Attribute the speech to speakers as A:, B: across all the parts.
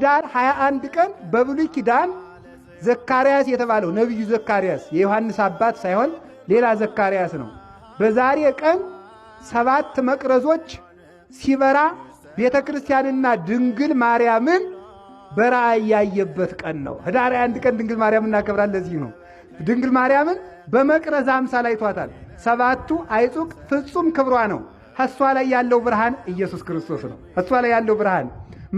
A: ህዳር 21 ቀን በብሉይ ኪዳን ዘካርያስ የተባለው ነቢዩ ዘካርያስ የዮሐንስ አባት ሳይሆን ሌላ ዘካርያስ ነው። በዛሬ ቀን 7 መቅረዞች ሲበራ ቤተ ክርስቲያንና ድንግል ማርያምን በራእይ ያየበት ቀን ነው። ህዳር 21 ቀን ድንግል ማርያምን እናከብራለን። ለዚህ ነው ድንግል ማርያምን በመቅረዝ አምሳል አይቷታል። 7ቱ አይጹቅ ፍጹም ክብሯ ነው። እሷ ላይ ያለው ብርሃን ኢየሱስ ክርስቶስ ነው። እሷ ላይ ያለው ብርሃን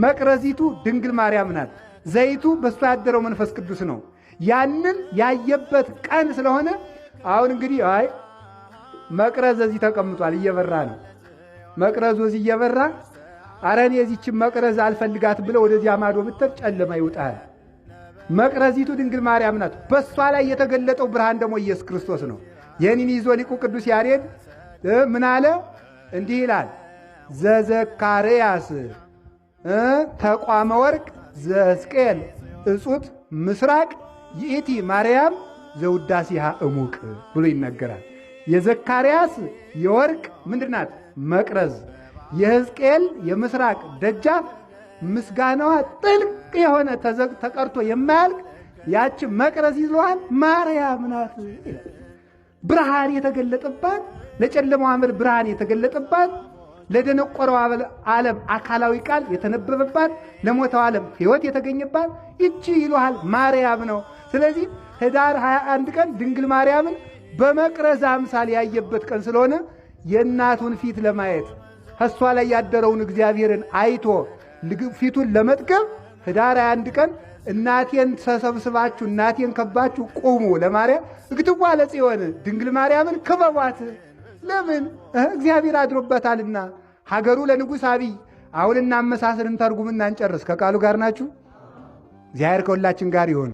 A: መቅረዚቱ ድንግል ማርያም ናት። ዘይቱ በእሷ ያደረው መንፈስ ቅዱስ ነው። ያንን ያየበት ቀን ስለሆነ አሁን እንግዲህ አይ መቅረዝ እዚህ ተቀምጧል፣ እየበራ ነው። መቅረዙ እዚህ እየበራ ኧረ እኔ የዚህችን መቅረዝ አልፈልጋትም ብለው ወደዚያ ማዶ ብትል ጨለማ ይውጣል። መቅረዚቱ ድንግል ማርያም ናት። በእሷ ላይ የተገለጠው ብርሃን ደግሞ ኢየሱስ ክርስቶስ ነው። ይህንን ይዞ ሊቁ ቅዱስ ያሬድ ምን አለ? እንዲህ ይላል፣ ዘዘካርያስ ተቋመ ወርቅ ዘሕዝቅኤል እጹት ምስራቅ ይእቲ ማርያም ዘውዳሴሃ እሙቅ ብሎ ይነገራል። የዘካርያስ የወርቅ ምንድናት? መቅረዝ። የሕዝቅኤል የምስራቅ ደጃፍ ምስጋናዋ ጥልቅ የሆነ ተቀርቶ የማያልቅ ያች መቅረዝ ይዘዋል ማርያም ናት ይላል። ብርሃን የተገለጠባት፣ ለጨለማው ዓለም ብርሃን የተገለጠባት፣ ለደነቆረው ዓለም አካላዊ ቃል የተነበበባት፣ ለሞተው ዓለም ሕይወት የተገኘባት ይቺ ይሉሃል ማርያም ነው። ስለዚህ ህዳር 21 ቀን ድንግል ማርያምን በመቅረዝ አምሳል ያየበት ቀን ስለሆነ የእናቱን ፊት ለማየት እሷ ላይ ያደረውን እግዚአብሔርን አይቶ ፊቱን ለመጥገብ ህዳር 21 ቀን እናቴን ተሰብስባችሁ እናቴን ከባችሁ ቁሙ ለማርያም እግትዋ ለጽዮን ድንግል ማርያምን ክበቧት። ለምን? እግዚአብሔር አድሮበታልና። ሀገሩ ለንጉሥ አብይ። አሁን እናመሳስል እንተርጉምና እንጨርስ። ከቃሉ ጋር ናችሁ? እግዚአብሔር ከሁላችን ጋር ይሁን።